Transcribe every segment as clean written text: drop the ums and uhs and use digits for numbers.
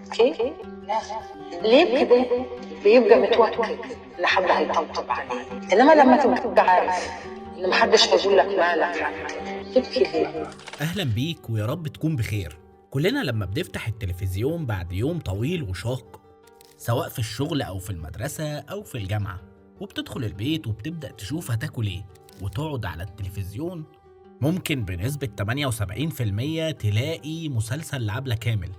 okay؟ لا، اللي يبكي ده بيبقى متوكل ان حد هيطبطب عليه، انما لما تبقى عارف ان محدش هيقول لك مالك حتى تبكي ليه؟ اهلا بيك ويا رب تكون بخير. كلنا لما بنفتح التلفزيون بعد يوم طويل وشاق، سواء في الشغل او في المدرسة او في الجامعة، وبتدخل البيت وبتبدأ تشوف هتاكل ايه وتقعد على التلفزيون، ممكن بنسبة 78% تلاقي مسلسل لعبلة كامل.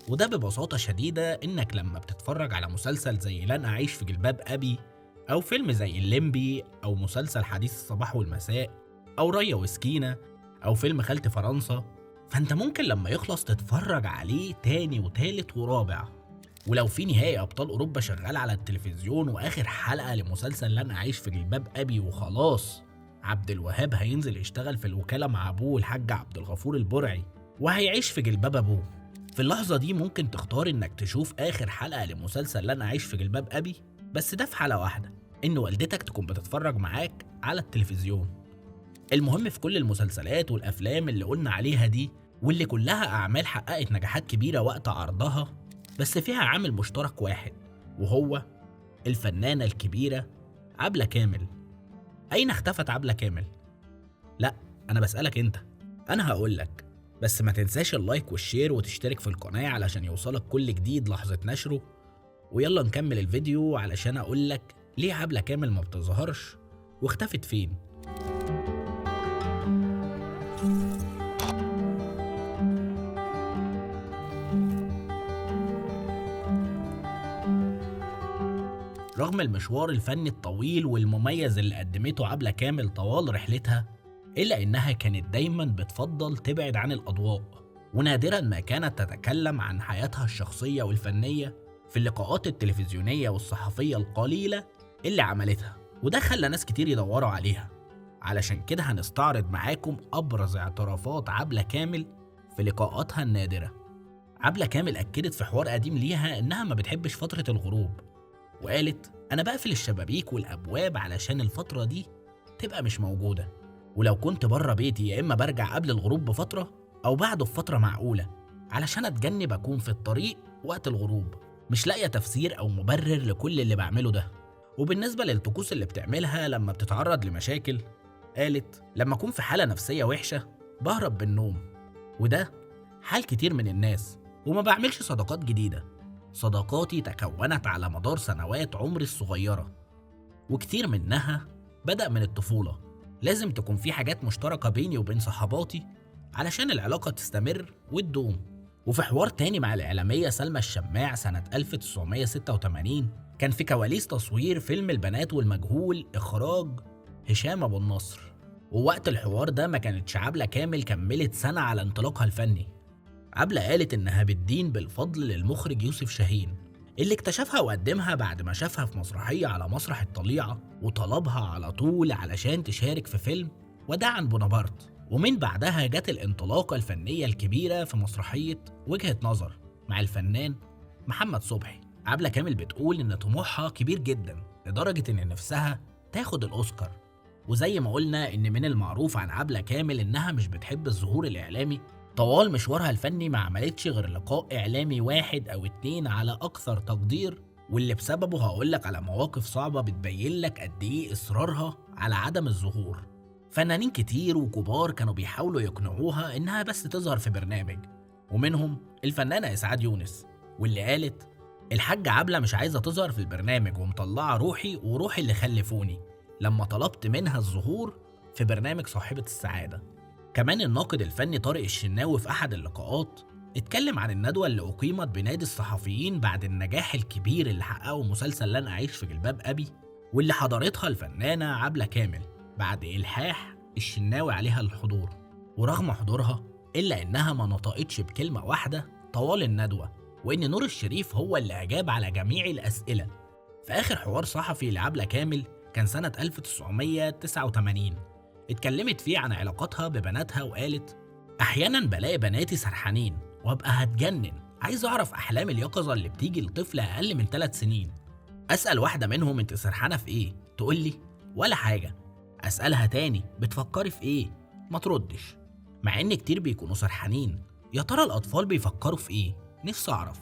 وده ببساطة شديدة إنك لما بتتفرج على مسلسل زي لن أعيش في جلباب أبي، أو فيلم زي الليمبي، أو مسلسل حديث الصباح والمساء، أو ريا وسكينة، أو فيلم خالتي فرنسا، فأنت ممكن لما يخلص تتفرج عليه تاني وتالت ورابع. ولو في نهائي أبطال أوروبا شغال على التلفزيون وآخر حلقة لمسلسل لن أعيش في جلباب أبي وخلاص عبد الوهاب هينزل يشتغل في الوكالة مع أبوه الحاج عبد الغفور البرعي وهيعيش في جلباب أبوه، في اللحظة دي ممكن تختار إنك تشوف آخر حلقة لمسلسل لن أعيش في جلباب أبي، بس ده في حالة واحدة، إن والدتك تكون بتتفرج معاك على التلفزيون. المهم في كل المسلسلات والأفلام اللي قلنا عليها دي، واللي كلها أعمال حققت نجاحات كبيرة وقت عرضها، بس فيها عامل مشترك واحد، وهو الفنانة الكبيرة عبلة كامل. أين اختفت عبلة كامل؟ لا، أنا بسألك أنت، أنا هقولك، بس ما تنساش ال like وال share وتشترك في القناة علشان يوصلك كل جديد لحظة نشره. ويلا نكمل الفيديو علشان أقولك ليه عبلة كامل ما بتظهرش واختفت فين. رغم المشوار الفني الطويل والمميز اللي قدمته عبلة كامل طوال رحلتها، إلا إنها كانت دايما بتفضل تبعد عن الأضواء، ونادرا ما كانت تتكلم عن حياتها الشخصية والفنية في اللقاءات التلفزيونية والصحفية القليلة اللي عملتها، وده خلى ناس كتير يدوروا عليها. علشان كده هنستعرض معاكم أبرز اعترافات عبلة كامل في لقاءاتها النادرة. عبلة كامل أكدت في حوار قديم ليها إنها ما بتحبش فترة الغروب، وقالت أنا بقفل الشبابيك والأبواب علشان الفترة دي تبقى مش موجودة، ولو كنت بره بيتي يا إما برجع قبل الغروب بفترة أو بعده بفترة معقولة علشان أتجنب أكون في الطريق وقت الغروب. مش لاقية تفسير أو مبرر لكل اللي بعمله ده. وبالنسبة للطقوس اللي بتعملها لما بتتعرض لمشاكل، قالت لما أكون في حالة نفسية وحشة بهرب بالنوم، وده حال كتير من الناس، وما بعملش صداقات جديدة. صداقاتي تكونت على مدار سنوات عمري الصغيرة، وكتير منها بدأ من الطفولة. لازم تكون في حاجات مشتركة بيني وبين صحباتي علشان العلاقة تستمر وتدوم. وفي حوار تاني مع الإعلامية سلمى الشماع سنة 1986، كان في كواليس تصوير فيلم البنات والمجهول إخراج هشام أبو النصر، ووقت الحوار ده ما كانتش عبلة كامل كملت سنة على انطلاقها الفني. عبلة قالت إنها بتدين بالفضل للمخرج يوسف شاهين اللي اكتشفها وقدمها بعد ما شافها في مسرحية على مسرح الطليعة، وطلبها على طول علشان تشارك في فيلم وداعا بونابرت. ومن بعدها جت الانطلاقة الفنية الكبيرة في مسرحية وجهة نظر مع الفنان محمد صبحي. عبلة كامل بتقول إن طموحها كبير جدا لدرجة إن نفسها تاخد الأوسكار. وزي ما قلنا إن من المعروف عن عبلة كامل إنها مش بتحب الظهور الإعلامي. طوال مشوارها الفني ما عملتش غير لقاء إعلامي واحد أو اتنين على أكثر تقدير، واللي بسببه هقولك على مواقف صعبة بتبين لك قد إيه إصرارها على عدم الظهور. فنانين كتير وكبار كانوا بيحاولوا يقنعوها إنها بس تظهر في برنامج، ومنهم الفنانة إسعاد يونس، واللي قالت الحاجة عبلة مش عايزة تظهر في البرنامج ومطلعة روحي وروحي اللي خلفوني لما طلبت منها الظهور في برنامج صاحبة السعادة. كمان الناقد الفني طارق الشناوي في أحد اللقاءات اتكلم عن الندوة اللي أقيمت بنادي الصحفيين بعد النجاح الكبير اللي حققه مسلسل لن أعيش في جلباب أبي، واللي حضرتها الفنانة عبلة كامل بعد إلحاح الشناوي عليها الحضور. ورغم حضورها إلا إنها ما نطقتش بكلمة واحدة طوال الندوة، وإن نور الشريف هو اللي أجاب على جميع الأسئلة. في آخر حوار صحفي لعبلة كامل كان سنة 1989، اتكلمت فيه عن علاقتها ببناتها وقالت أحيانا بلاقي بناتي سرحانين وأبقى هتجنن، عايز أعرف أحلام اليقظة اللي بتيجي لطفل أقل من 3 سنين. أسأل واحدة منهم أنت سرحانة في إيه؟ تقولي ولا حاجة. أسألها تاني بتفكري في إيه؟ ما تردش. مع إن كتير بيكونوا سرحانين. يا ترى الأطفال بيفكروا في إيه؟ نفسي أعرف.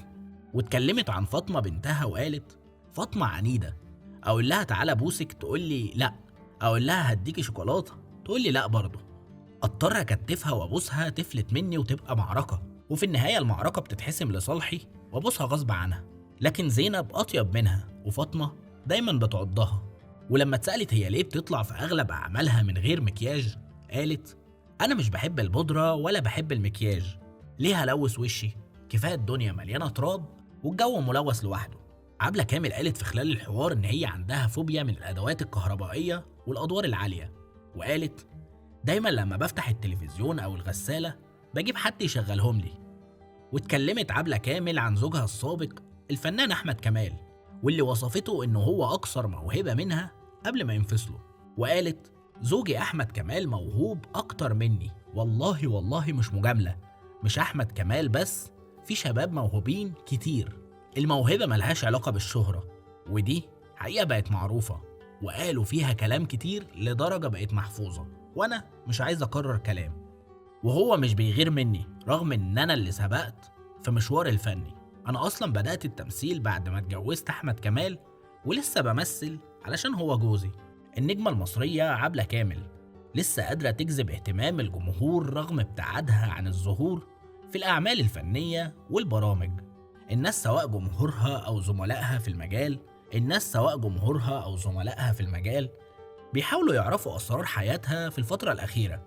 واتكلمت عن فاطمة بنتها وقالت: فاطمة عنيدة، أقول لها تعالى بوسك تقول لي لأ، أقول لها هديكي شوكولاتة تقول لي لأ برضه، أضطر أكتفها وأبوسها تفلت مني وتبقى معركة، وفي النهاية المعركة بتتحسم لصالحي وأبوسها غصب عنها. لكن زينب أطيب منها، وفاطمة دايما بتعضها. ولما اتسألت هي ليه بتطلع في أغلب أعمالها من غير مكياج، قالت: أنا مش بحب البودرة ولا بحب المكياج، ليه هلوث وشي؟ كفاية الدنيا مليانة تراب والجو ملوث لوحده. عبلة كامل قالت في خلال الحوار إن هي عندها فوبيا من الأدوات الكهربائية والأدوار العالية، وقالت: دايما لما بفتح التلفزيون أو الغسالة بجيب حد يشغلهم لي. واتكلمت عبلة كامل عن زوجها السابق الفنان أحمد كمال، واللي وصفته إنه هو أكثر موهبة منها قبل ما ينفصلوا، وقالت: زوجي أحمد كمال موهوب أكتر مني، والله والله مش مجاملة، مش أحمد كمال بس، في شباب موهوبين كتير، الموهبة ملهاش علاقة بالشهرة، ودي حقيقة بقت معروفة وقالوا فيها كلام كتير لدرجة بقت محفوظة، وأنا مش عايز أكرر كلام. وهو مش بيغير مني رغم إن أنا اللي سبقت في مشوار الفني، أنا أصلا بدأت التمثيل بعد ما اتجوزت أحمد كمال ولسه بمثل علشان هو جوزي. النجمة المصرية عبلة كامل لسه قادرة تجذب اهتمام الجمهور رغم ابتعادها عن الظهور في الأعمال الفنية والبرامج. الناس سواء جمهورها أو زملائها في المجال بيحاولوا يعرفوا أسرار حياتها في الفترة الأخيرة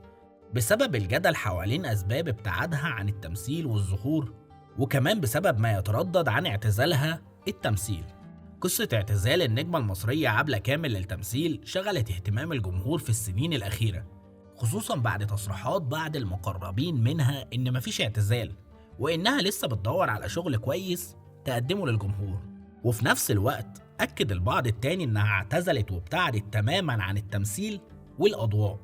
بسبب الجدل حوالين أسباب ابتعادها عن التمثيل والظهور، وكمان بسبب ما يتردد عن اعتزالها التمثيل. قصة اعتزال النجمة المصرية عبلة كامل للتمثيل شغلت اهتمام الجمهور في السنين الأخيرة، خصوصا بعد تصريحات بعض المقربين منها إن مفيش اعتزال، وإنها لسه بتدور على شغل كويس تقدمه للجمهور. وفي نفس الوقت أكد البعض التاني إنها اعتزلت وابتعدت تماما عن التمثيل والأضواء.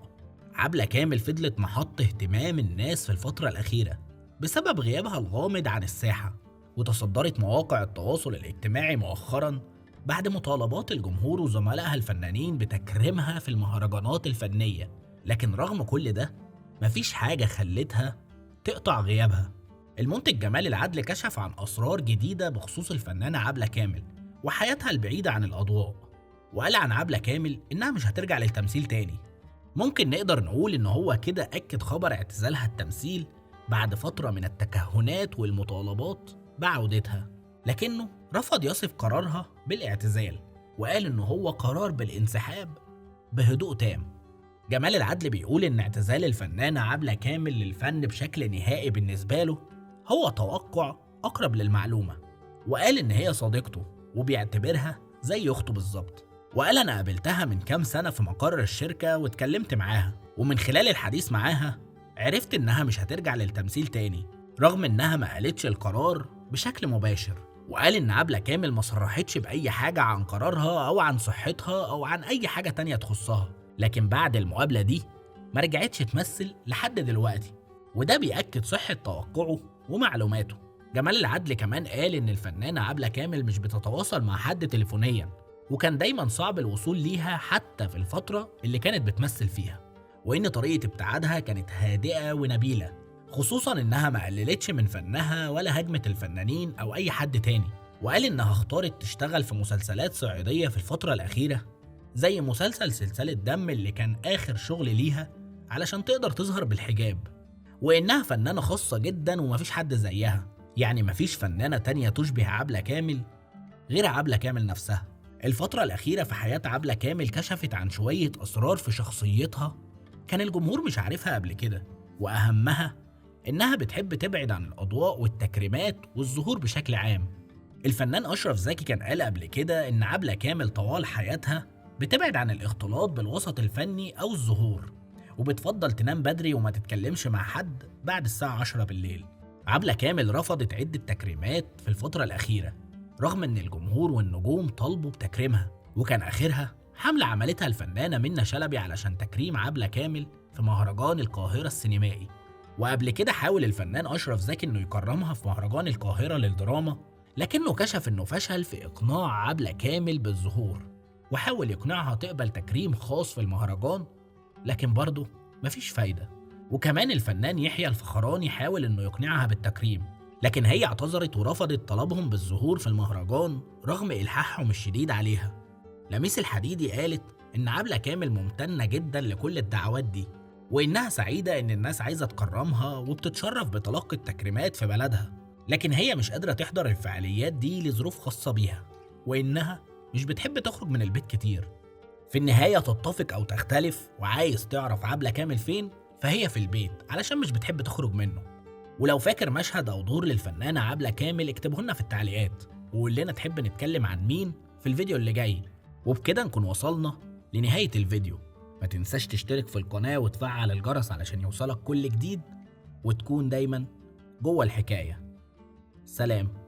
عبلة كامل فضلت محط اهتمام الناس في الفترة الأخيرة بسبب غيابها الغامض عن الساحة، وتصدرت مواقع التواصل الاجتماعي مؤخرا بعد مطالبات الجمهور وزملائها الفنانين بتكريمها في المهرجانات الفنية. لكن رغم كل ده مفيش حاجة خلتها تقطع غيابها. المنتج جمال العدل كشف عن أسرار جديدة بخصوص الفنانة عبلة كامل وحياتها البعيدة عن الأضواء، وقال عن عبلة كامل إنها مش هترجع للتمثيل تاني. ممكن نقدر نقول إن هو كده أكد خبر اعتزالها التمثيل بعد فترة من التكهنات والمطالبات بعودتها، لكنه رفض يصف قرارها بالاعتزال وقال إن هو قرار بالانسحاب بهدوء تام. جمال العدل بيقول إن اعتزال الفنانة عبلة كامل للفن بشكل نهائي بالنسبة له هو توقع أقرب للمعلومة، وقال إن هي صديقته وبيعتبرها زي أخته بالظبط. وقال أنا قابلتها من كام سنة في مقر الشركة واتكلمت معاها، ومن خلال الحديث معاها عرفت إنها مش هترجع للتمثيل تاني رغم إنها ما قالتش القرار بشكل مباشر. وقال إن عبلة كامل ما صرحتش بأي حاجة عن قرارها أو عن صحتها أو عن أي حاجة تانية تخصها، لكن بعد المقابلة دي ما رجعتش تمثل لحد دلوقتي، وده بيأكد صحة توقعه ومعلوماته. جمال العدل كمان قال إن الفنانة عبلة كامل مش بتتواصل مع حد تليفونيا، وكان دايما صعب الوصول ليها حتى في الفترة اللي كانت بتمثل فيها، وإن طريقة ابتعادها كانت هادئة ونبيلة، خصوصا إنها ما قللتش من فنها ولا هجمت الفنانين أو أي حد تاني. وقال إنها اختارت تشتغل في مسلسلات صعيدية في الفترة الأخيرة زي مسلسل سلسلة دم اللي كان آخر شغل ليها علشان تقدر تظهر بالحجاب، وإنها فنانة خاصة جدا ومفيش حد زيها، يعني مفيش فنانة تانية تشبه عبلة كامل غير عبلة كامل نفسها. الفترة الأخيرة في حياة عبلة كامل كشفت عن شوية أسرار في شخصيتها كان الجمهور مش عارفها قبل كده، وأهمها إنها بتحب تبعد عن الأضواء والتكريمات والظهور بشكل عام. الفنان أشرف زكي كان قال قبل كده إن عبلة كامل طوال حياتها بتبعد عن الاختلاط بالوسط الفني أو الظهور، وبتفضل تنام بدري وما تتكلمش مع حد بعد الساعة 10 بالليل. عبلة كامل رفضت عدة تكريمات في الفترة الأخيرة رغم إن الجمهور والنجوم طالبوا بتكريمها، وكان آخرها حملة عملتها الفنانة منة شلبي علشان تكريم عبلة كامل في مهرجان القاهرة السينمائي. وقبل كده حاول الفنان أشرف زكي إنه يكرمها في مهرجان القاهرة للدراما، لكنه كشف إنه فشل في إقناع عبلة كامل بالظهور، وحاول يقنعها تقبل تكريم خاص في المهرجان، لكن برضه مفيش فايدة. وكمان الفنان يحيى الفخراني حاول إنه يقنعها بالتكريم، لكن هي اعتذرت ورفضت طلبهم بالظهور في المهرجان رغم إلحاحهم الشديد عليها. لميس الحديدي قالت إن عبلة كامل ممتنة جدا لكل الدعوات دي، وإنها سعيدة إن الناس عايزة تكرمها وبتتشرف بتلقي التكريمات في بلدها، لكن هي مش قادرة تحضر الفعاليات دي لظروف خاصة بيها، وإنها مش بتحب تخرج من البيت كتير. في النهاية تتفق أو تختلف وعايز تعرف عبلة كامل فين، فهي في البيت علشان مش بتحب تخرج منه. ولو فاكر مشهد أو دور للفنانة عبلة كامل اكتبه لنا في التعليقات، وقول لنا تحب نتكلم عن مين في الفيديو اللي جاي. وبكده نكون وصلنا لنهاية الفيديو. ما تنساش تشترك في القناة وتفعل الجرس علشان يوصلك كل جديد، وتكون دايما جوه الحكاية. سلام.